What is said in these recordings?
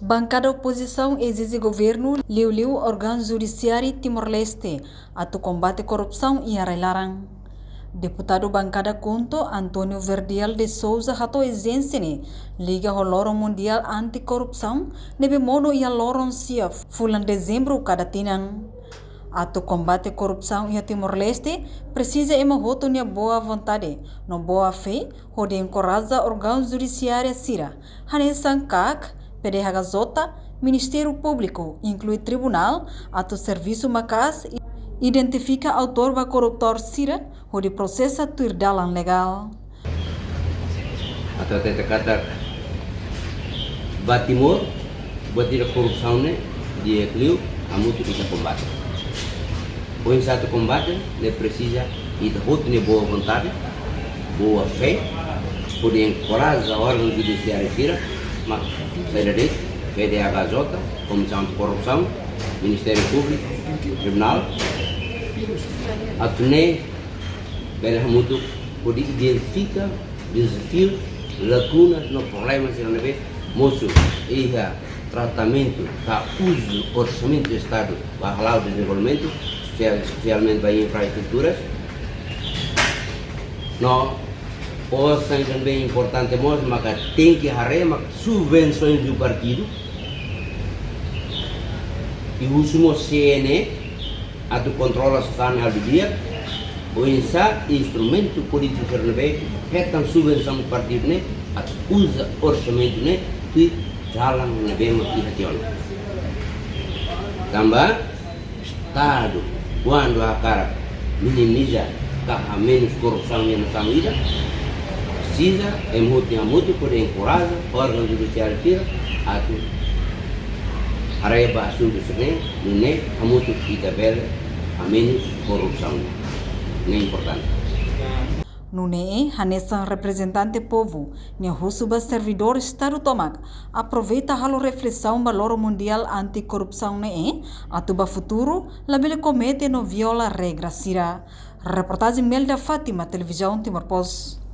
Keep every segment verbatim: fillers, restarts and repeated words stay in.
Bankada opozisaun ezije governu liuliu órgaun judisiáriu Timor-Leste atu kombate korrupsaun iha rai-laran. Deputadu bankada KHUNTO António Verdial de Sousa hato'o ezijénsia ne'e liga ho loron mundiál anti-korrupsaun ne'ebé monu iha loron sia fulan Dezembru kada tinan. Atu kombate korrupsaun iha Timor-Leste, presiza ema hotu nia boa vontade no boa fé, hodi enkoraja órgaun judisiáriu sira, hanesan KAK, PDHJ, Ministériu Públiku, inklui tribunál, atu servisu maka'as, identifika autór ba korruptór sira, hodi prosesa tuir dalan legál. Atu hatete katak ba Timor, buat ida korrupsaun ne'e di'ak liu, hamutuk ita kombate. Oinsá atu kombate, ne'e presiza ita hotu nia boa vontade, boa fé, hodi enkoraja órgaun judisiáriu sira, mak saida de'it, PDHJ, Komisaun Anti-Korrupsaun, Ministériu Públiku, Tribunál, atu nune'e bele hamutuk hodi identifika dezafiu, lakunas no problema sira ne'ebé mosu iha tratamentu ka uzu orsamentu Estadu ba hala'o dezenvolvimentu, espe-, espesialmente ba infraestruturas. No osan ne'ebé importante mós maka tenke haree maka subvensoens do partidu, i husu mós CNE atu kontrola sasán hal di'ak, oinsá instrumentu polítiku sira ne'ebé hetan subvensaun partidu ne'e atu uza orsamentu ne'e tuir dalan ne'ebé mak iha tiha ona. Tanba Estadu, kuandu hakarak minimiza ka hamenus korrupsaun iha nasaun ida, presiza ema hotu hamutuk hodi enkoraja órgaun judisiáriu sira atu haree ba asuntu sira-ne'e, nune'e hamutuk ita bele hamenus korrupsaun. Ne'e importante. Nune'e, hanesan reprezentante povu, nia husu ba servidór Estadu tomak aproveita halo reflesaun ba loron mundiál anti-korrupsaun ne'e, atu ba futuru labele komete no viola regra sira. Reportajen Melda Fátima, Televizaun Timor Post.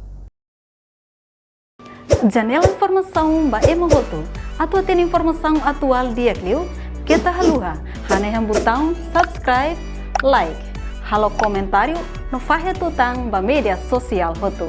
Janela informasaun ba ema hotu. Atu hatene informasaun atuál di'ak liu, keta haluha hanehan butaun subscribe, like, halo komentáriu no fahe tutan ba média sosiál hotu.